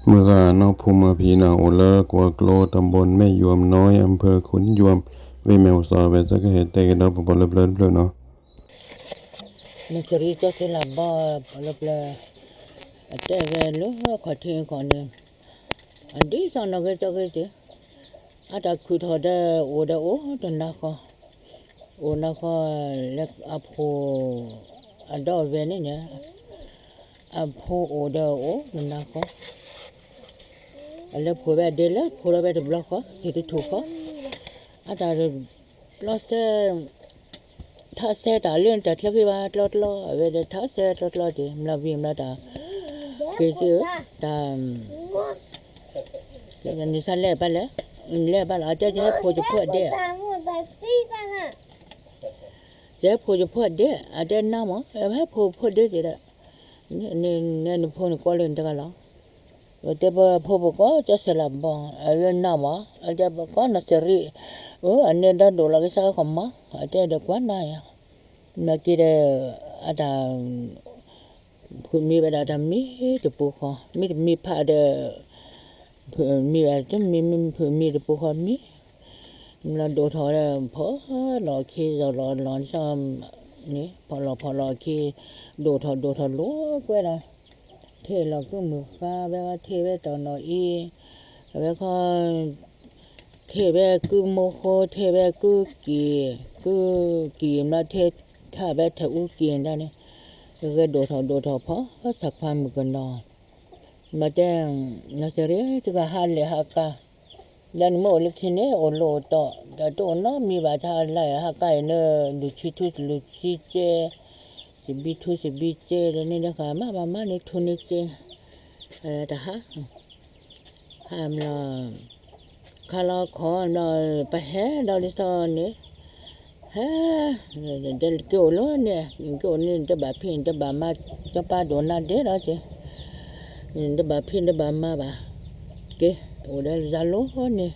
မုၢ်ဂၤနီၢ်ဖူမၤဖံးနၤ အိၣ်လၢကဝီၤကျိ တၢ်ဘိမဲၢ်ယွၤမနီၤ အံၤ အဖၢခိၣ်ယွၤ ဝ့ၢ်မဲၢ်အိၣ်စီၤ ဝဲစ့ၢ်ကဟဲတဲကဒီးပပှၤလၢပျၢၤတဖျၢၣ်နီၤ. မ့ၢ်စရံကၠီစ့လးဘီ ပှၤလၢပျၢၤ အတဲဝဲလၢခီၣ်ထံးခီၣ်န့ၣ် အဒ်သိးနီၢ်ဂ့ၤကၠီဂ့ၤက့ၤ အတၢ်ခုၣ်ထီၣ်ဒီးအိၣ်ဒီးအိၣ်တနၤဃီ, အိၣ်နၤဃီ လၢအဖိ အဒီဝဲၢ်န့ၣ်န့ၣ် အဖိအိၣ်ဒီးအိၣ်တနၤဃီ, အလဲၤဖိးဝဲဒ့လၢဖိးထီၣ်ဝဲတဘျီဃီ ဟံၣ်တထူၣ်ဃီ, အတၢ် ပျီစဲ ထးစဲတၢ်လၢတၢ်ချၢဃံဘၣ် ကျီကျီ အဝဲဒီးထးစဲကျီကျီက့ၤ မျီၤဝံၤမျီၤတၢ် က့ၤက့ၤ တၢ် န့ၣ်စ့ၢ်လဲၤဘၣ်လဲၣ်, လဲၤဘၣ်လီၤ အတဲယဟဲဖိးယဖိးဒ့, ယဟဲဖိးယဖိးဒ့ အတဲနါမး ဟဲဖိးဖိးဒ့က့ၤဒီး နဖိန့ၣ်ကွၢ်လၢနတဂၤလီၤ. တဲပဖိပကီၢ်ကၠီစ့လးဘီ အဝဲနါမး အတဲပကီၢ်နီၢ်စရံ အၢ အန့ၣ်ဒီဒိၣ်လီၤက့ၤစးဃီမး အတဲဒီးကွၢ်နါယၤ မ့ၢ်က့ၤဒီး အတၢ် ဖုးမံဝဲဒၣ်တၢ်မံတပူၤဃီ မံတမံဖးဒီး ဖုးမံဝဲတမံ ဖုးမံတပူၤဃီမံ မ့ၢ်လီၤဒိၣ်ထီၣ်ဒီး ဖီၣ်လီၤအခံ လီၤလီၤလီၤန့ၣ် ဖီၣ်လီၤဖီၣ်လီၤအခံ ဒိၣ်ထီၣ်ဒိၣ်ထီၣ်လိာ်ကွဲဒီး ထံၣ်လီၤကုမုၢ်ဃါဝဲ ထံၣ်ဝဲတၢ်နီၢ်အံၤ အဝဲခီ ထံၣ်ဝဲကုမိၢ်ဃိ ထံၣ်ဝဲကုကံၢ် ကုကံၢ်မ့ၢ်ထံၣ် ထံၣ်ဝဲထဲအူကံၢ်ဒၣ်န့ၣ် ဂဲၤဒိၣ်ထီၣ်ဒိၣ်ထီၣ်ဖီၣ် သးခွါမုၣ်ကနီၤ မ့ၢ်တဲ နီၢ်စရံ တဂၤဟးလဲၣ်ဟးကါ ဒီးနမ့ၢ်အိၣ်လၢခံန့ၣ် အိၣ်လၢအိၣ်တီၢ် ဒီးတအိၣ်နီတမံၤဘၣ် တၢ်ဟးလဲၣ်ဟးကါအံၤန့ၣ် လူၤဆံထူ လူၤဆံစဲ စံးဘံထူစံးဘံစဲ ဒီးန့ၣ်ဒီးဃာ်မးဘၣ်မးန့ၣ် ထူန့ၢ်စဲ တၢ်ဟး ဟးမလီၤ ခါလီၤခီ ပဟဲဒီးဒ်သိးန့ၣ် ဟဲ က့ၤအိၣ်လၢန့ၣ် က့ၤအိၣ်န့ၣ် တဘၣ်ဖံးတဘၣ်မၤ စီၤပၤဒိၣ်နၤဒဲးဒီးက့ၤ တဘၣ်ဖံးတဘၣ်မၤဘၣ် က့ၤအိၣ်ဒီးယၤလိန့ၣ်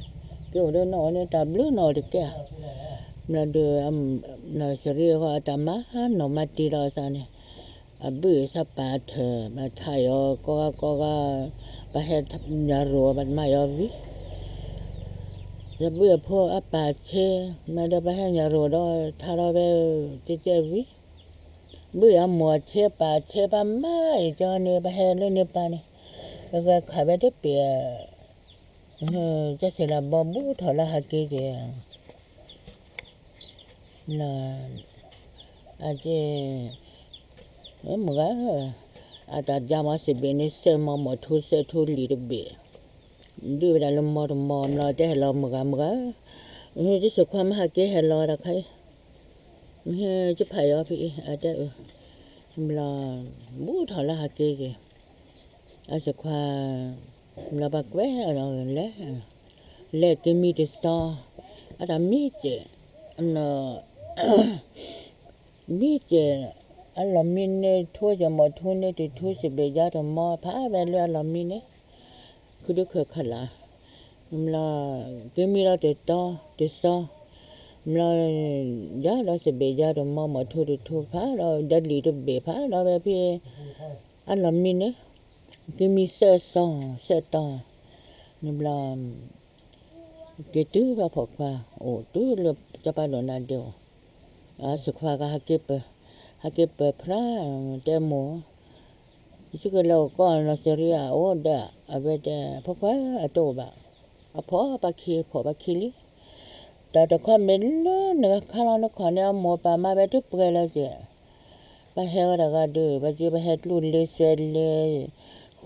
က့ၤအိၣ်ဒီးနအီၤန့ၣ် တၢ်ဘျုးနအီၤတကဲဧါ မလီၤဒီး နီၢ်စရံအဃိ အတၢ်မၤနီၢ်မၤတံၤဒီးအသးန့ၣ် အဘုၣ်အသးပာ်ထၢၣ် မၤထးအီၤကိးဂၤကိးဂၤ ပဟဲညၣ်ရိၤ ပမၤအီၤဝံၤ ယဘုၣ်အဖိအပာ်ဆ့ မ့ၢ်ဒီးပဟဲညၣ်ရိၤဒီး ထါထီၣ်ဝဲ ကဲကဲဝံၤ ဘုၣ်အမိၢ်အဆ့ပာ်ဆ့ ပမၤအံၤကၠီန့ၣ် ပဟဲလၢန့ၣ်ပၢ်န့ၣ် ပဂဲၤခးဝဲတပ့ၤ ကၠီစ့လးဘီဘူးထီၣ်လၢဟးက့ၤက့ၤ လၢ အက့ မုၢ်ဂၤ အတၢ်ယါမးစံးဘ့ၣ်န့ၣ် စဲးမီမီၢ်ထူစဲးထူလံာ်တဘ့ၣ် ဒုးဝဲဒၣ်လၢမီတမီ မလီၤတဲဟဲလီၤမုၢ်ဂၤမုၢ်ဂၤ ကၠီစ့ခွါမဟးက့ၤဟဲလီၤတခါအံၤ ကၠီဖးယီၤဖံးအံၤ အတဲအု မလီၤ ဘူးထီၣ်လၢဟးက့ၤက့ၤ အစ့ခွါ မလီၤဘၣ်ကွဲးအီၤလဲၣ် လဲၤက့ၤမံတစီ အတၢ်မံစဲး မံစဲး အလီၢ်မံန့ၣ် ထူစဲးမီၢ်ထူန့ၣ် တထူစံးဘ့ၣ်ယါတမီ ဖးဝဲလၢအလီၢ်မံန့ၣ် ခုဒုခၢၣ်ခၢၣ်လၢ မလီၤ က့ၤမံဒီးတတီ တစီ မလီၤ ယါဒီးစံးဘ့ၣ်ယါတမီ မီၢ်ထူတထူ ဖးဒီး ဒီးလံာ်တဘ့ၣ် ဖးဒီးဝဲဖဲ အလီၢ်မံန့ၣ် က့ၤမံစဲးစီ စဲးတီ နဘျီ က့ၤတုၤဘၣ်ဖိခွါ အိၣ်တုၤလၢစီၤပၤဒိၣ်နၤဒဲးအီၤ အစ့ခွါကဟးက့ၤပၢၤ ဟးက့ၤပၢၤဖျါ တဲမိၢ် ယကလဲၤအိၣ်ကီၢ်နီၢ်စရံအအိၣ်ဒီး အဝဲတဲ ဖိခွါအတအိၣ်ဘၣ် အဖိးပှၤခံ အဖိးပှၤခံလံ တၢ်တခီမ့ၢ်လၢနခါလီၤနခီၣ်န့ၣ် အမိၢ်ပၢ်မၤဝဲတပှဲၤလၢၤက့ၤ ပဟဲဝဲတဂၤဒီး ပက့ၤပဟဲကျူလ့ဆွဲလ့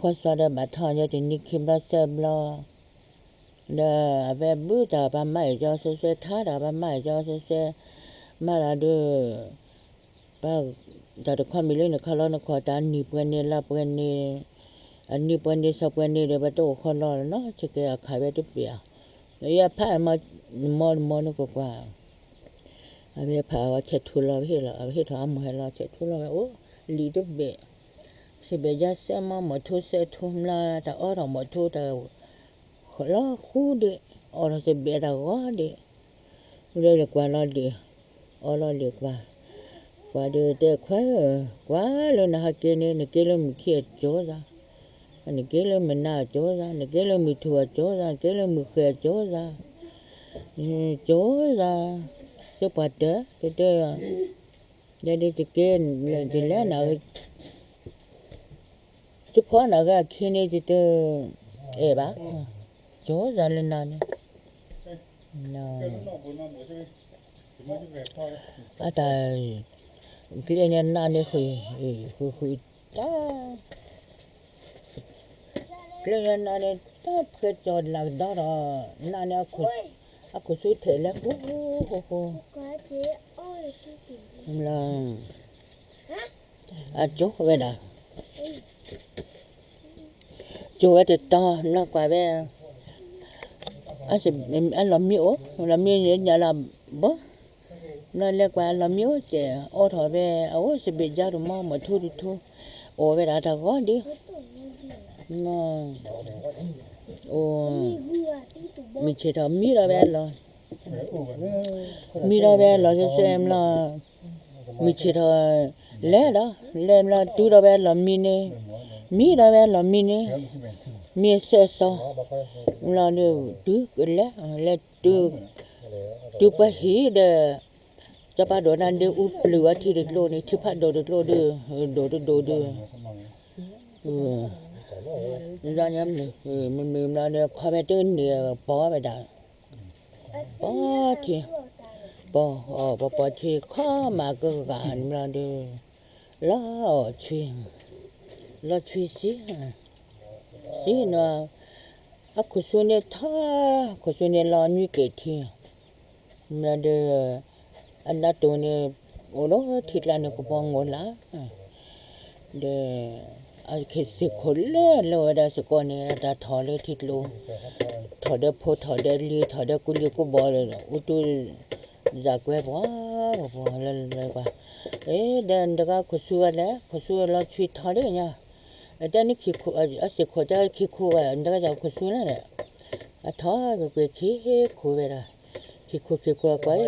ဃီစီဒီးဘၣ်ထီၣ်ယဲတနံၤခံဘျီသၢဘျီ ဒီးအဝဲဘုတၢ်ပှၤမၤအံၤကၠီစဲးစဲး ထါတၢ်ပှၤမၤအံၤကၠီစဲးစဲး မၤတၢ်ဒီး ပှၤတၢ်တခီမ့ၢ်လၢနခါလီၤနခီၣ် တၢ်နံၤပှဲၤန့ၣ်လါပှဲၤန့ၣ် အနံၤပှဲၤန့ၣ်သီပှဲၤန့ၣ်ဒီး ပတအိၣ်ဃီလီၤနီၤ ဆ့က့ၤအခးဝဲတပ့ၤဧါ ယဖးမီတမီနကကွၢ် အဝဲဖးအီၤဆဲးထူလီၤဝဲဟ့ၣ်လီၤ အဝဲဟ့ၣ်ထီၣ်အမိၢ်ဟဲလီၤ ဆဲးထူလီၤဝဲအိၣ် လံာ်တဘ့ၣ် စံးဘ့ၣ်ယါစဲးမီၢ်မီၢ်ထူစဲးထူမျါ တၢ်အီထီၣ်မီၢ်ထူတၢ် လီၤဃူဒံး အီထီၣ်စံးဘ့ၣ်တၢ်ဂီၤဒံး လၢယကွၢ်လီၤလံာ် အီလီၤလံာ်ကွၢ် ကွၢ်ဒီးတဲခွါဧၢ ကွၢ်လၢနဟးက့ၤန့ၣ် နက့ၤလၢမုၢ်ခံအစိၤယၤ နက့လၢမုၢ်နၤအကၠိသး, နက့လၢမုၢ်ထူၣ်အကၠိသး, နက့လၢမုၢ်ဃဲၤအကၠိသး, ကၠိသး, ကၠိပှၤတၢၢ်, ကတၢၢ်, ယဒုးတက့, ယလဲၤနၤဂ့ၤ, ယဖီနၤဂ့ၤအခံန့ၣ် ယတအဲၣ်ဘၣ်, ကၠိသးလၢနၤန့ၣ် အတၢ်, ကျဲန့ၣ်နးန့ၣ်ဃု, ဃုဃုတၢ်, ကျဲန့ၣ်နးန့ၣ် တၢ်ဖှဲကၠီၤလၢကဒီဒီး, နးန့ၣ်, အခိၣ်ဆူထဲးလဲၤဃူဃူဃူဃူ, အကၠိဝဲဒၣ် ကၠိဝဲတတီၤ မ့ၢ်ကွၢ်ဝဲ, အလီၢ်မံအိၣ်, လီၢ်မံညါလၢဘီ, မ့ၢ်လဲၤကွၢ်အလီၢ်မံအိၣ်ကဲး အိးထီၣ်ဝဲ, အအိၣ်စဘ့ၣ်ကၠါတမီ မထူတထူ, အိၣ်ဝဲဒၣ်တၢ်ဂီၤဒ်, အိၣ်, မုၢ်ဆ့ၣ်ထီၣ်မံဒီးဝဲအလီၢ်, မံဒီးဝဲအလီၢ်စဲးစဲးမ့ၢ်လီၤ, မုၢ်ဆ့ၣ်ထီၣ်, လဲၤဒီး, လဲၤမ့ၢ်လီၤတုၤဒီးဝဲအလီၢ်မံန့ၣ်, မံဒီးဝဲအလီၢ်မံန့ၣ်, မံအစၢၤစီၤ, မ့ၢ်လီၤဒုးတုၤလဲၤ, လဲၤတုၤ, တုၤပှၤဟံၣ်ဒီး, စီၤပၤဒိၣ်နၤဒုးအူပျုၢ်အထံတကျိန့ၣ် ထံဖးဒိၣ်တကျိဒုး, ဒိၣ်တဒိၣ်ဒုး, မုၢ်မုၢ်မ့ၢ်လီၤဒီး ခီဖဲတန့ၢ်ပီၤဝဲဒၣ်, ပီၤထံ, ပီၤ, ပီၤထံ ခီမးကဂၤန့ၣ်မ့ၢ်လီၤဒီး, လီၤအီၣ်ဆံ, လီၤဆံဆံ, ဆံနီၤ, အခိၣ်ဆူန့ၣ်ထီ, ခိၣ်ဆူန့ၣ်လီၤနွံက့ၤထံ, မ့ၢ်ဒီး, အနးတိၢ်န့ၣ်, အိၣ်ဒီးထံကျါန့ၣ်ကပီၤငိၢ်လၢ်, ဒီး, အခဲစ့ၢ်ခိၣ်လၢလၢဝဲဒၣ်စ့ၢ်ကီးန့ၣ် တၢ်ထီၣ်လၢထံကျိ, ထီၣ်ဒီးဖိထီၣ်ဒီးလံၤ ထီၣ်ဒီးကူလံၤကူဘီၣ်, အိၣ်တူၢ်, စၢ်ကွဲပှၤ, ပှၤပှၤလၢလၢပှၤ, အ့ ဒီးနတဂၤခိၣ်ဆူဂၤလဲၣ် ခိၣ်ဆူလီၤဆွံထီၣ်ဒ်ညါ, အတဲနခံခိၣ်, အစ့ၢ်ခိၣ်တဲခံခိၣ်ဝဲ နတဂၤယၤခိၣ်ဆူလဲၣ်, အထီၣ်ကွံာ်ခံခိၣ်ဝဲဒၣ်, ခံခိၣ်ခံခိၣ်ကွၢ်,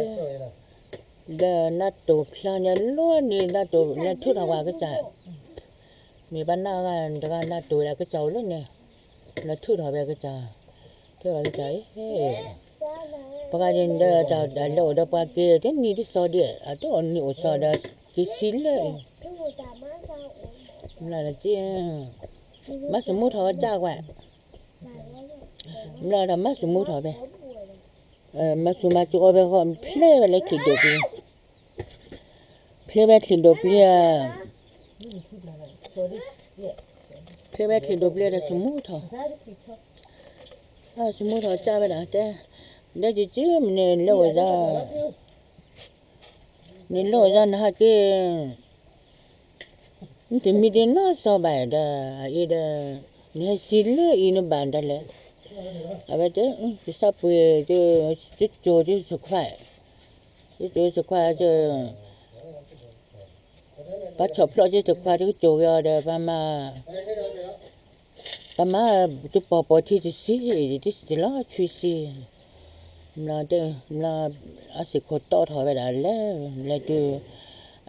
ဒီးနးတိၢ်ဖျါန့ၣ်လီၤန့ၣ် နးတိၢ်လဲၤထုးထီၣ်ဝဲကစၢ်, မ့ၢ်ဘၣ်နးဂၤ နတဂၤနးတိၢ်ဝဲဒၣ်ကစၢ်အိၣ်လၢန့ၣ်, လဲၤထုးထီၣ်ဝဲကစၢ်, ထုးထီၣ်ကစၢ်အံၤ, ပှၤဂၤဒ်ဒီးတၢ်လဲၤအိၣ်ဒီးပှၤက့ၤ တနံၤတစီၤဒံး အတအိၣ်နံၤအိၣ်စီၤဒီး, က့ၤဆံလၢအံၤ, မ့ၢ်လီၤ, မၤစမူထီၣ်ဝဲကၢ်ဝဲ, မ့ၢ်လီၤဒီးမၤစမူထီၣ်ဝဲ, မၤစူၤမၤစူၤအီၤဝဲဃီ ဖျဲဝဲလၢချံၣ်ဒိၣ်ပျံၤ, ဖျဲဝဲချံၣ်ဒိၣ်ပျံၤဧါ, ဖျဲဝဲချံၣ်ဒိၣ်ပျံၤဒီးစမူထီၣ်, စမူထီၣ်ကၢ်ဝဲဒၣ်တဲ, ဒီးယက့ၤမ့ၢ်န့ၣ်လၢအိၣ်သး, နလဲၤအိၣ်သးနဟးက့ၤ နတမံဒ်နီၢ်စီၤဘၣ်ဒီး, အအံၤဒီး, နဟဲဆံလၢအံၤနဘၣ်ဒၣ်လဲာ်, အဝဲတဲ, ယသးပှ့ၤ, ယကၠိၤယသခွါ, ယကၠိၤယသခွါ, ပှၤဆီၣ်ဖျိၣ်ယသခွါ ယကကၠိၤက့ၤအီၤဒီး ပှၤမၤ ပမၤတပီၤပီၤထံတဆံ, တလီၤဆွံဆံ, မ့ၢ်တဲ, မ့ၢ်, အစ့ၢ်ခိၣ်တီထီၣ်ဝဲဒၣ်လဲၤ, လဲၤတုၤ,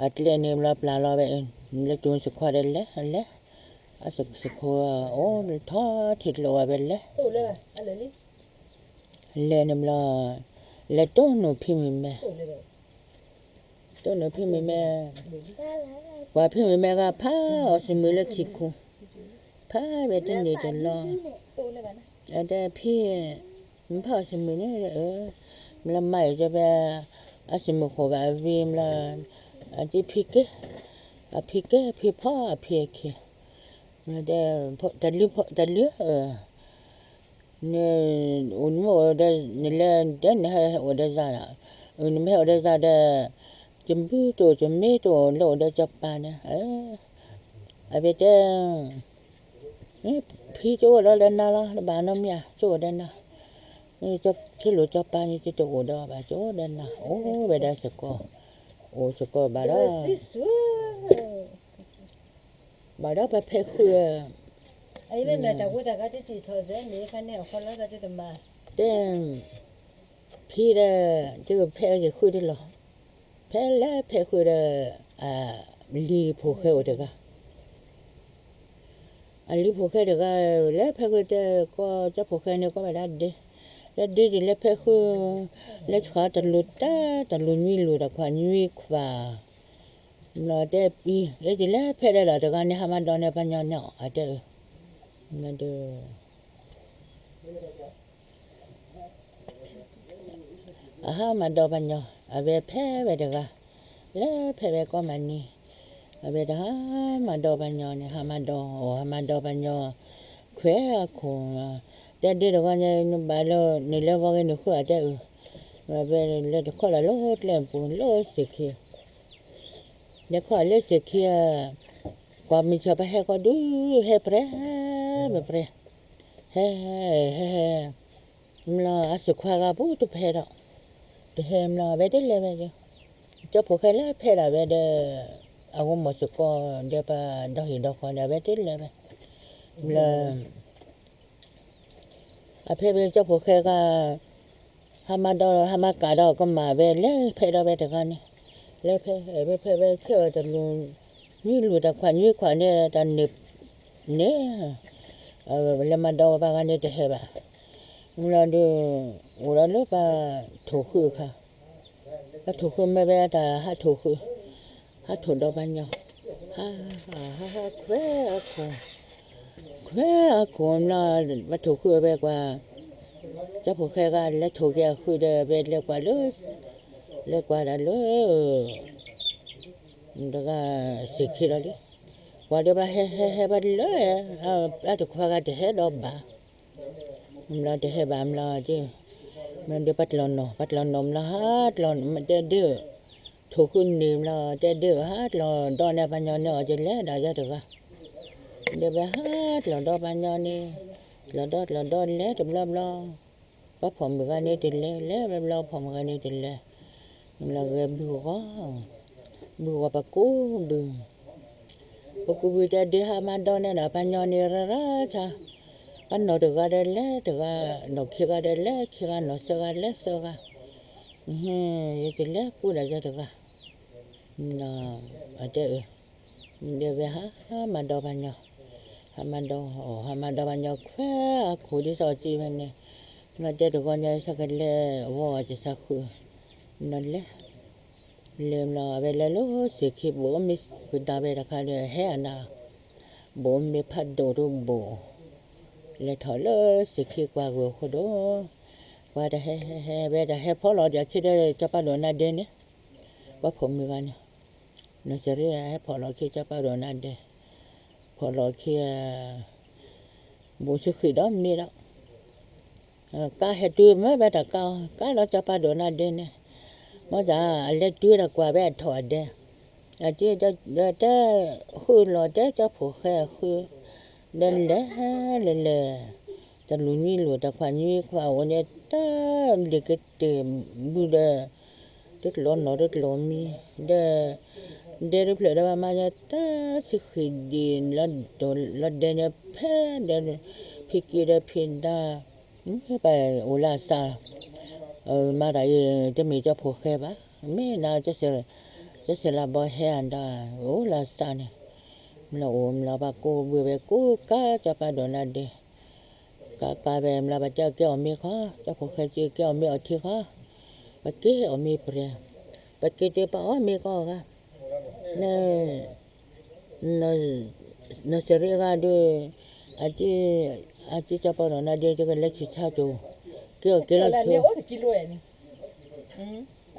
အကျဲန့ၣ်မ့ၢ်ပျၢ်လီၤဝဲ, လဲၤတုၤစ့ၢ်ခိၣ်ဒီးလဲၤ, လဲၤ, အစ့ၢ်ခိၣ်အိၣ်ထီၣ်ထံကျိဝဲလဲၤ, လဲၤန့ၣ်မ့ၢ်, လဲၤတိၢ်နီၣ်ဖံမုၣ်မဲ တိၢ်နီၣ်ဖံမုၣ်မဲ, ပှၤဖံမုၣ်မဲဂၤဖးအီၣ်စမုၢ်လၢခံခိၣ်, ဖးဝဲတန့ၢ်တလီၤ, အတဲဖံ, မ့ၢ်ဖးအီၣ်စမုၢ်န့ၣ်, မ့ၢ်လၢမၤအံၤကဖဲ, အစမုၢ်ဃိးဘၣ်အဝံၤမ့ၢ်လၢ, အကဖံကဲ, အဖံကဲဖံဖီအဖံအခံ, တၢ်လုၢ်, တၢ်လုၢ် န, အိၣ်နမ့ၢ်အိၣ်ဒီး နလဲၤဒဲးနဟဲအိၣ်ဒီးယၤ, နမ့ၢ်ဟဲအိၣ်ဒီးယၤဒီး, ယဘုတအိၣ် ယမ့ၢ်တအိၣ် လၢအိၣ်ဒီးစီၤပၤန့ၣ်, အဝဲတဲ, ဖံကအိၣ်ဒီးလၢနၤလီၤ တဘၣ်နီတမံၤဧါ ကအိၣ်ဒီးနၤ, ခဲလိာ်စီၤပၤန့ၣ် ယတအိၣ်ဒီးဘၣ် ကအိၣ်ဒီးနၤ အိၣ်ဝဲဒၣ်စ့ၢ်ကီး, အိၣ်စ့ၢ်ကီးဘၣ်ဒီး ဘၣ်ဒီးပဖဲးဃုာ်, တဲ, ဖံဒီး, တုၤဖဲးယဃုာ်တလီၤ, ဖဲးလဲၤဖဲးဃုာ်ဒီး, လံၤဖိၣ်ဃဲအိၣ်တဂၤ, အလံၤဖိၣ်ဃဲတဂၤ လဲၤဖဲဃုာ်တဲကီၢ် ကၠီဖိၣ်ဃဲန့ၣ် ကီၢ်ဘၣ်ဒၣ်ဒ့, လၢဒ့ဒ်လဲၤဖဲဃုာ်, လၢဆှးတလူၤတၢ် တလူၤနွံလူၤတခွးနွံခွး, ဘျီတဲပံၤ ယဲဒ်လဲၤဖဲဒၣ်ဒီးတဂၤန့ၣ် ဟးမၤဒီးန့ၢ်ပှၤညီန့ၣ်အီၤ အတဲအုး, ဒီး အဟးမၤဒီးပှၤညီ, အဝဲဖဲဝဲတဂၤ, လဲၤဖဲဝဲကီၢ်မၤန့ၢ်, အဝဲတဟးမၤဒီးပှၤညီန့ၣ် ဟးမၤဒီးအီၤ ဟးမၤဒီးပှၤညီ, ခွဲးအခိၣ်, တဲဒ့တဂီၢ်န့ၣ် နဘၣ်လၢ နလဲၤဝီဂ့ၤနုာ်ဃုာ်အတဲအုး, ဝဲလဲၤတခီၣ်ဒီးလၢကျဲပူၤလၢစ့ၢ်ခံ လဲၤခီၣ်လၢစ့ၢ်ခံ, ကွၢ်မုၢ်ဆၢပဟဲခီဒုး ဟဲပြဲ, ပြဲ, ဟဲ, ဟဲ, ဟဲ, မ့ၢ်လီၤအစ့ၢ်ခွါဂၤပူၤတဖဲဒီး, တဟဲမ့ၢ်လီၤ အဝဲတလဲၤဝဲ, ကၠီဖိၣ်ဃဲလၢဖဲဒၣ်ဝဲဒီး, အဂီၢ်မီၢ်စ့ၢ်ကီးဒီးပှၤဒီဟံၣ်ဒီဃီဒီး အဝဲတလဲၤဝဲ, မ့ၢ်လီၤ အဖဲဝဲကၠီဖိၣ်ဃဲဂၤ, ဟးမၤဒီး ဟးမၤကၣ်ဒီးကမၣ်ဝဲ လဲၤဖဲဒီးဝဲတဂၤန့ၣ်, လဲၤဖဲ ဝဲဖဲဝဲဆဲးအီၤတလူၤ, နွံလူၤတခွးနွံခွးန့ၣ် တၢ်န့ၣ်, န့ၣ်, လဲၤမၤဒီးဝဲပှၤဂၤန့ၣ်တဟဲဘၣ်, မ့ၢ်လီၤဒုး, အိၣ်ဒီးလၢပှၤထိၣ်ဃုအခါ ပှၤထိၣ်ဃုမ့ၢ်ဝဲတၢ်ဟးထိၣ်ဃု, ဟးထိၣ်ဒီးပှၤညီ, ဟး, ဟး, ဟးခွဲးအခိၣ်, ခွဲးအခိၣ်မ့ၢ်လီၤ, ပှၤထိၣ်ဃုအဝဲကွၢ်, ကၠီဖိၣ်ဃဲဂၤလဲၤထိၣ်က့ၤအဃုဒီး အဝဲလဲၤကွၢ်လၢ, လဲၤကွၢ်ဒၣ်လၢ တဂၤစ့ၢ်ခံလီၤလံ, ကွၢ်ဒီးပှၤဟဲဟဲဟဲပှၤလၢ, အတခွါဂၤတဟဲဒီးဘၣ်, မ့ၢ်လီၤတဟဲဘၣ်မ့ၢ်လီၤ, မ့ၢ်ဒီးပှၤကျီၢ်နီၢ် ပှၤကျီၢ်နီၢ်မ့ၢ်လီၤ ဟးကျီၢ်တဲဒ့, ထိၣ်ဃုန့ၣ်မ့ၢ်လီၤ တဲဒ့ဧၢ ဟးကျီၢ်ဒီးန့ၢ်ပှၤညီန့ၢ်အီၤ ယလဲၤဒၣ်ယဲတဂၤ, ဒီးဝဲဟးကျီၢ်ဒီးပှၤညီန့ၣ်, ကျီၢ်ဒီးကျီၢ်ဒီးလဲၤတဘျီဘျီ, ပှၤဖီၣ်မုၢ်ဂၤန့ၣ်တလဲၤ လဲၤဘျီဘျီဖီၣ်မုၢ်ဂၤန့ၣ်တလဲၤ, မ့ၢ်လီၤဂဲၤဘုဂီၤ, ဘုဂီၤပှၤကူဘု ပှၤကူဘုတဲဒ့ဟးမၤဒီးန့ၢ်ဒီးပှၤညီန့ၣ်ရၤရၤဆါ, ပှၤနီၢ်တဂၤဒီးလဲၤတဂၤ, နီၢ်ခံဂၤဒီးလဲၤ ခံဂၤ နီၢ်သၢဂၤလဲၤသၢဂၤ, ယတလဲၤကူဒၣ်ယဲတဂၤ, အတဲအုး, ဒီးဝဲဟးမၤဒီးပှၤညီ, ဟးမၤဒီး, ဟးမၤဒီးပှၤညီခွဲးအခိၣ်ဒ်သိးစံးဝဲန့ၣ်, မ့ၢ်တဲတဂီၢ်ညါ ဆၢကလဲၤဝီအီၤကစၢ်ဃု, မ့ၢ်လဲၤ လဲၤမ့ၢ်လီၤ အဝဲလဲၤလၢစ့ၢ်ခံဘိၣ်မ့ၢ်ဃုာ်တၢ်ဝဲတခါဒီး ဟဲအနၢ်, ဘိၣ်မ့ၢ်ဖးဒိၣ်တဘိၣ်, လဲၤထီၣ်လၢစ့ၢ်ခံကွၢ်ဂုာ်အဃိဒီး, ကွၢ်တၢ်ဟဲဟဲဟဲဝဲတၢ်ဟဲဖီၣ်လီၤဒီးခံဒီး စီၤပၤဒိၣ်နါဒ့န့ၣ်, ပှၤဖီၣ်မုၢ်ဂၤန့ၣ်, နီၢ်စရ့ဟဲဖီၣ်လီၤခံစီၤပၤဒိၣ်နါဒ့, ဖီၣ်လီၤခံ ဘိၣ်ဆံဃံးဒီးမ့ၢ်ဒီး ကါဟဲတုၤမ့ၢ်ဝဲတၢ်ကါ, ကါလီၤစီၤပၤဒိၣ်နါဒ့န့ၣ်, မ့ၢ်သးအလဲၤတုၤတၢ်ကွၢ်ဝဲအထီၣ်အဒဲ, အတဲ, တဲဃုလီၤတဲကၠီဖိၣ်ဃဲအဃု, ဒီးလဲၤ, လဲၤလဲၤ, တလူၤနွံလူၤတခွးနွံခွးအိၣ်န့ၣ် တၢ်လံၤကတ့ၢ်ဘုဒီး တကျိၤနီၢ်တကျိၤမံၤ, ဒီး ဒဲတဖျၢၣ်ဒီးဘၣ်မၤညါ တၢ်ဆံဃံးဒံး လီၤဒဲန့ၣ် ဖဲဒီး ဖံက့ဒီးဖံဒါ, ပအိၣ်လၢအသး, မၤတၢ်အံၤ တမ့ၢ်ကၠီဖိၣ်ဃဲဘၣ်, မ့ၢ်နၤ ကၠီစဲးလးဘီဟဲအဒၣ် အိၣ်လၢအသးန့ၣ်, မ့ၢ်လီၤအိၣ်မ့ၢ်လီၤ ပှၤကိးဘုဝဲကိးကါ စီၤပၤဒိၣ်နါဒ့, ကါကါဝဲမ့ၢ်လီၤ ပှၤတဲကဲအီၣ်မ့ၤခီ, ကၠီဖိၣ်ဃဲက့ၤကဲအီၣ်မ့ၤအီထံခီ, ပှၤက့ၤအီၣ်မ့ၤပြဲၤ, ပှၤက့ၤတုၤပှၤအီၣ်မ့ၤကီးဂၤ, န နီၢ်စရ့ဂၤဒီး အကံ စီၤပၤဒိၣ်နါဒ့ ကလဲၤဆံၣ်ဆါကၠိ, က့ၤအီၣ်က့ၤလီၤ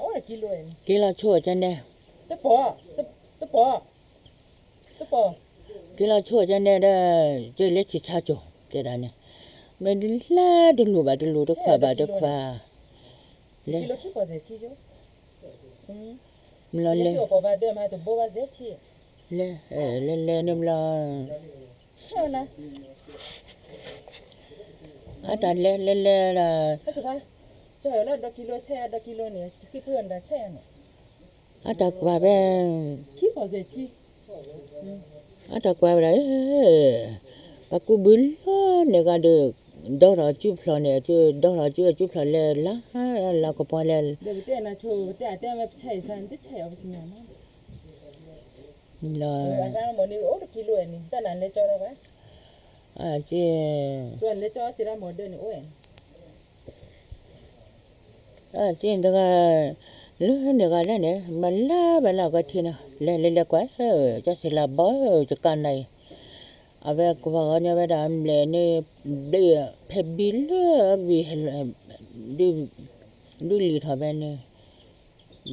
ဆိ, က့ၤလီၤဆိကန့ၣ်, က့ၤလီၤဆိကန့ၣ်ဒီး ကလဲၤဆံၣ်ဆါကၠိ တဲဒၣ်န့ၣ်, မ့ၢ်ဒုးလဲၤတလူၤဘၣ်တလူၤတခွးဘၣ်တခွး, လဲၤ မ့ၢ်လီၤလဲၤ လဲၤ လဲၤလဲၤန့ၣ်မ့ၢ်လီၤ, အတၢ်လဲၤလဲၤလဲၤဒီး အတၢ်ကွၢ်ဝဲ, အတၢ်ကွၢ်ဝဲဒၣ်, ပှၤကူဘုလီၤန့ၣ်ဂၤဒီး, ဒီထီၣ်စုဖျီၣ်န့ၣ်, ဒီထီၣ်စုအစုဖျီၣ်လဲၤလၢ, လၢကပီၤလဲၤ, လီၤ, လီၤ, လီၤ, က့ က့တဂၤ လၢန့ၣ်ဂၤဒၣ်န့ၣ် မၤလၢဘၣ်လၢအဂီၢ်ထံန့ၣ် လဲၤလဲၤလဲၤကွၢ် ကၠီစံးလၤဘီ ယကၢ်နၤအံၤ အဝဲကွၢ်ဂီၤညီဝဲဒၣ်အဘျဲၣ်န့ၣ် ဘျ့ဖဲဘံလၢဘံ ဒုးလံၤထီၣ်ဖဲန့ၣ်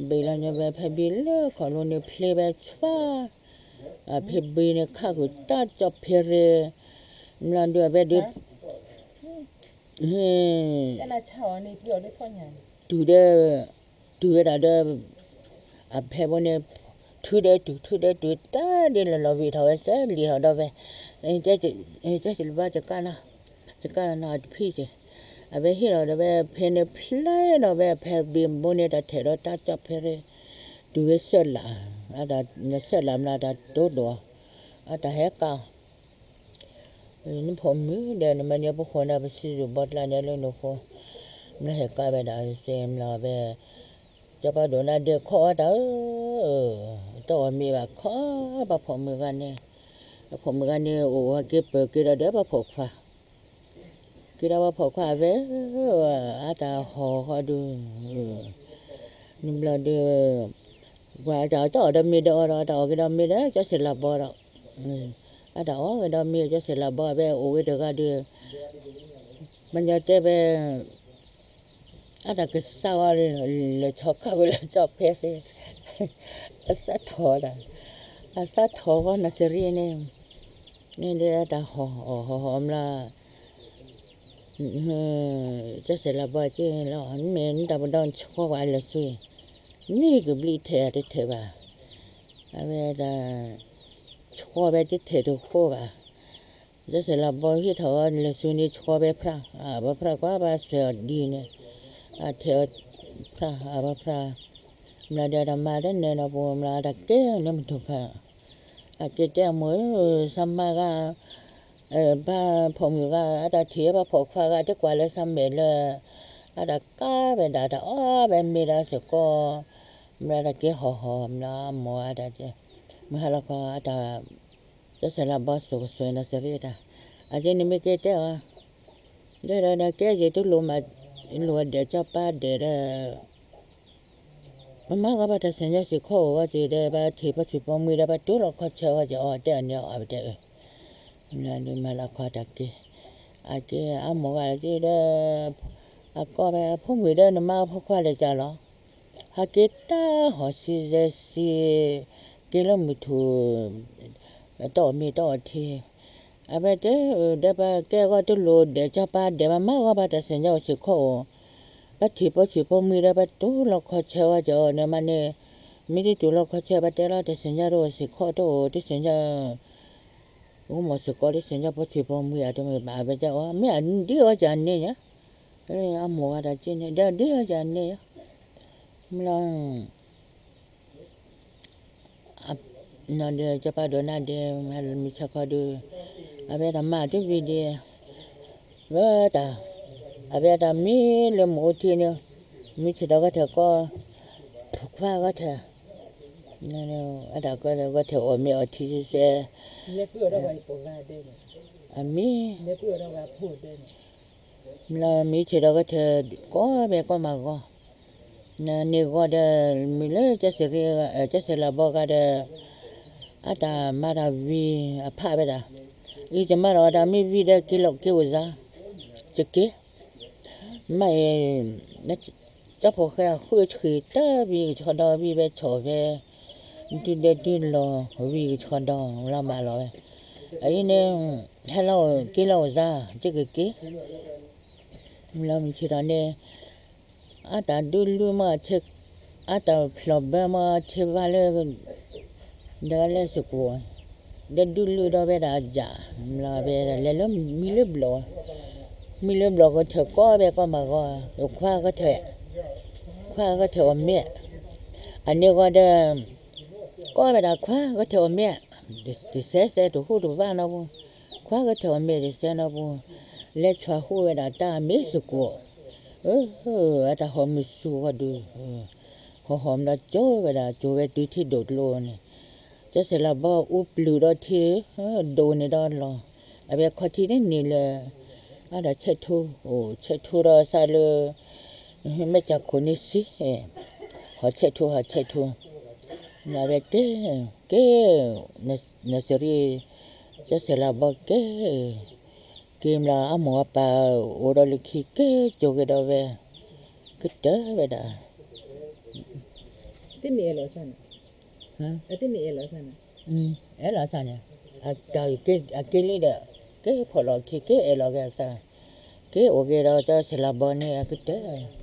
ဘျ့လီၤညီဝဲဖဲဘံလၢခီၣ်လိန့ၣ် ဖျ့ဝဲဆှါ ဖဲဘံန့ၣ် ခးဃုာ်တၢ်ကၠီၣ်ဖဲရ့ မလီၤဒုးအဝဲဒုး တုၤဒီး တုၤဝဲဒၣ်ဒီး အဖဲဘိန့ၣ် ထုးဒီးတုၤ ထုးဒီးတုၤ တၢ်ဒ်လီၤလီၤဝံၤထီၣ်ဝဲစဲးလံၤထီၣ်ဒီးဝဲ ကၠီစံးလၤဘီ ယကၢ်နၤ ယကၢ်နၤအတဖံးက့ၤ အဝဲဟ့ၣ်လီၤဒီးဝဲဖဲန့ၣ်ဖျါဒီးဝဲဖဲဘံဘိန့ၣ် တၢ်ထဲးဒီးတၢ်ကၠီၣ်ဖဲရ့ တုၤဝဲစဲးလး နစဲးလးမလီၤတၢ်တိၢ်ဒိၣ် အတၢ်ဟဲကၢ် နဖိမုၣ်ဒီး နမၤန့ၢ်ပဃိန့ၣ် ပစံးဘီတလါန့ၣ်လၢနဃိ မ့ၢ်ဟဲကၢ်ဝဲဒၣ်စ့မ့ၢ်ဝဲ ကၠီပၢ်ဒိးနၤဒဲးခီအီၣ်တၢ်ဧၢ, တအီၣ်မ့ၤဘၣ်ခီ ပှၤဖိမုၣ်ဂၤန့ၣ်, ပှၤဖိမုၣ်ဂၤန့ၣ် အိၣ်ဝဲက့ၤပၢၤက့ၤဒီးဒီးပှၤဖိခွါ, က့ၤဒီးပှၤဖိခွါဝဲ အတၢ်ဟီၣ်ဃီဒုး နဘျီဒုး ပှၤအတၢ်အီၣ်တၢ်အီၣ်ဒီးမ့ၤဒီးအီၤဒီး အတၢ်အီၣ်က့ၤဒီးမ့ၤဒီး ကၠီစဲးလၤဘီဒီး အတၢ်အီၣ်က့ၤဒီးမ့ၤ ကၠီစဲးလၤဘီ အဝဲအိၣ်ဝဲတဂၤဒီး မညီတဲဝဲ အတၢ်ကစၢ်ဝဲ လဲၤဆီခါဝဲလၢကၠီၣ်ဖဲရ့ အသးထီၣ်တၢ် အသးထီၣ်ဝဲနီၢ်စရံန့ၣ် န့ၣ်ဒီးအတၢ်ဟီၣ်ဟီၣ်ဟီၣ်ဟီၣ်မလီၤ ကၠီစဲးလၤဘီက့ၤလီၤ မ့ၢ်နတၢ်ပဒီဆှီဝဲအလဲၤဆူ မ့ၢ်ကဘျံးထဲးတထဲးဘၣ် အဝဲဒၣ် ဆှီဝဲတထဲးတဃိဘၣ် ကၠီစဲးလၤဘီဟ့ၣ်ထီၣ်ဝဲလဲၤဆူန့ၣ် ဆှီဝဲဖြၣ် အဘၣ်ဖြၣ်ကွၢ်ဘၣ်ဆွဲးအီၤဒ်န့ၣ် အထဲးအီၤဖြၣ် အဘၣ်ဖြၣ် မလီၤဒီးတၢ်မၤတန့ၢ်နီၤပူၤ မလီၤအတၢ်ကဲလၢမုၢ်ထူၣ်ဖး အကဲတဲအမိၢ်ဧၢ သးမါဂၤ ဘၣ်ဖိမုၣ်ဂၤ အတၢ်ထံၣ်ဘၣ်ဖိခွါဂၤ တကွၢ်လၢသးမဲာ်လၢ အတၢ်ကါဝဲဒၣ်တၢ်အီၣ်ဝဲမ့ၤဒီးစ့ၢ်ကီး မ့ၢ်တၢ်ကဲဟီၣ်ဟီၣ်မ့ၢ်အမိၢ်အတၢ် မုၢ်ဟါလီၤခီအတၢ် ကၠီစဲးလၤဘီစိၤကဆိးနီၢ်စရံတၢ် အကဲန့ၣ်မ့ၢ်ကဲတဲအီၤ ဒီးဒီးကဲယတလိၣ်မး လိၣ်ဒဲးကၠီပၢ်ဒဲးဒီး ပမၤဂီၢ်ဘၣ်တၢ်စံၣ်ညီၣ်စ့ၢ်ကီးအိၣ်ဝဲက့ၤဒီး ဘၣ်ထံၣ်ပိာ်ထွံၣ်ပိာ်မှံဒီး ဘၣ်တူၢ်လိာ်ခီၣ်ဆၢဝဲက့ၤအီၤတဲအီၤန့ၣ်အီၤတဲအၢ မၤလီၤခီတၢ်က့ၤ အကဲအမိၢ်ဂၤက့ၤဒီး အကီၢ်ဖဲအဖိမုၣ်ဒီးနမါဖိခွါလဲၤကၢ်လီၤ ဟးက့ၤတၢ်ဟီၣ်ဆံးစဲးဆံး က့ၤလၢမုၢ်ထူၣ် တအီၣ်မ့ၤတအီၣ်ထံ အဝဲတဲ ဒီးပကဲအဂီၢ်တလိၣ်ဒဲးကၠီပၢ်ဒဲး ပမၤဂီၢ်ဘၣ်တၢ်စံၣ်ညီၣ်စ့ၢ်ကီးအိၣ် ဘၣ်ထံၣ်ပိာ်ထွံၣ်ပိာ်မှံဒီး ဘၣ်တူၢ်လိာ်ခီၣ်ဆၢဝဲက့ၤအီၤန့ၣ်မးန့ၣ် မ့ၢ်တတူၢ်လိာ်ခီၣ်ဆၢ ဘၣ်တဲလီၤတၢ်စံၣ်ညီၣ်တအိၣ်စ့ၢ်ကီးတအိၣ် တစံၣ်ညီၣ် အိၣ်မ့ၢ်စ့ၢ်ကီးတစံၣ်ညီၣ်ပိာ်ထွံၣ်ပိာ်မှံအတမ့ၢ်ဘၣ် အဝဲတဲအီၤ မ့ၢ်အဒ်အီၤကန့ၣ်ညါ အမိၢ်ဂၤတၢ်က့ၤန့ၣ် ဒီးဒ်အီၤကန့ၣ်ညါ မ့ၢ်လီၤ နီၢ်ဒီးကၠီပၢ်ဒိးနၤဒီး မုၢ်ဆါခီဒီး အဝဲတၢ်မၤတဝံၤဒီး ဝဲတၢ် အဝဲတၢ်မံလၢမုၢ်အိၣ်ထံန့ၣ် မံဆံးဒီးဂီၢ်ထၢၣ်ကီ ခွါဂီၢ်ထၢၣ် အတၢ်ကီဒီးဂီၢ်ထၢၣ်အီၣ်မ့ၤအီထံစဲ အမံ မ့ၢ်ဆံးဒီးဂီၢ်ထၢၣ် ကိးဘ့ၣ်ကိးမးဂီၢ် န့ၣ်ဂီၢ်ဒီး မုၢ်လၢကၠီစဲးလၤဘီဂၤဒီး အတၢ်မၤတၢ်ဝံၤအဖးဝဲဒၣ် အံၤတမၤဒီးတၢ်မ့ၢ်ဝံၤဒီးက့ၤလီၤက့ၤအိၣ်စါ တက့ၢ် မ့ၢ်အံၤ ကၠီဖိဃဲအဃုဆှံတၢ်ဝံၤကဆှီဒီးဝံၤဝဲဆီၣ်ဝဲ ဒုးဒဲဒုးလီၤဝံၤကဆှီဒီးလီၤမးလီၤဝဲ အအံၤန့ၣ် ဟဲလီၤက့ၤလီၤအိၣ်စါ က့ၤက့ၤက့ၤ လီၤမုၢ်ဆ့ၣ်ထီၣ်န့ၣ် အတၢ်ဒုးလုၢ်မး အတၢ်ဖျီၣ်ဘၢမး ဆ့ဝါလၢ ဒီးလဲၤစ့ၢ်ကီး ဒီးဒုးလုၢ်ဒီးဝဲဒၣ်အယၣ် လီၤဝဲဒၣ်လဲၤလၢမံလၢဘျီၣ် မံလၢဘျီၣ်ဂီၢ်ထၢၣ်ကိးဘ့ၣ်ကိးမးဂီၢ် ခွါဂီၢ်ထၢၣ် ခွါဂီၢ်ထၢၣ်အီၣ်မ့ၤ အန့ၣ်ဂီၢ်ဒီး ကိးဝဲဒၣ်ခွါဂီၢ်ထၢၣ်အီၣ်မ့ၤ တစဲးစဲးတဟူးတဘၣ်နီတပူၤ ခွါဂီၢ်ထၢၣ်အီၣ်မ့ၤတစဲးနီတပူၤ လဲၤဆီၣ်ဟူးဝဲဒၣ်တၢ်မ့ၤစ့ၢ်ကီး အတၢ်ဟီၣ်မုၢ်ဆူၣ်ဂီၢ်ဒုး ဟီၣ်ဟီၣ်မးဒီးကၠိဝဲဒၣ် ကၠိဝဲတုၤထံဒိၣ်ကျိန့ၣ် ကၠီစဲးလၤဘီအူပျုၢ်ဒီးထံ ဒိၣ်န့ၣ်ဒီးလီၤ အဝဲခီၣ်ထံးန့ၣ်န့ၣ်လၢ အဒီးဆဲးထူ, အိၣ်ဆဲးထူဒီးသးလၢ မဲာ်ကၢခိၣ်န့ၣ်စံး, ဟီၣ်ဆဲးထူ ဟီၣ်ဆဲးထူ, အဝဲကဲ, ကဲ, နစရံ, ကၠီဆဲးလၤဘီကဲ, က့ၤမျးအမိၢ်အပၢ်အိၣ်ဒီးလၢခံ ကဲကၠိၤက့ၤဒီးဝဲ, ကတၢၢ်ဝဲဒၣ် တန့ၣ်အဲၣ်လီၤသးန့ၣ်, အဲၣ်လီၤသးန့ၣ်, အက့ၤလံဒီး ကဲဖီၣ်လီၤခံ ကဲအဲၣ်လီၤက့ၤအသး, က့ၤအိၣ်က့ၤဒီးကၠီဆဲးလၤဘီန့ၣ် အကတၢၢ်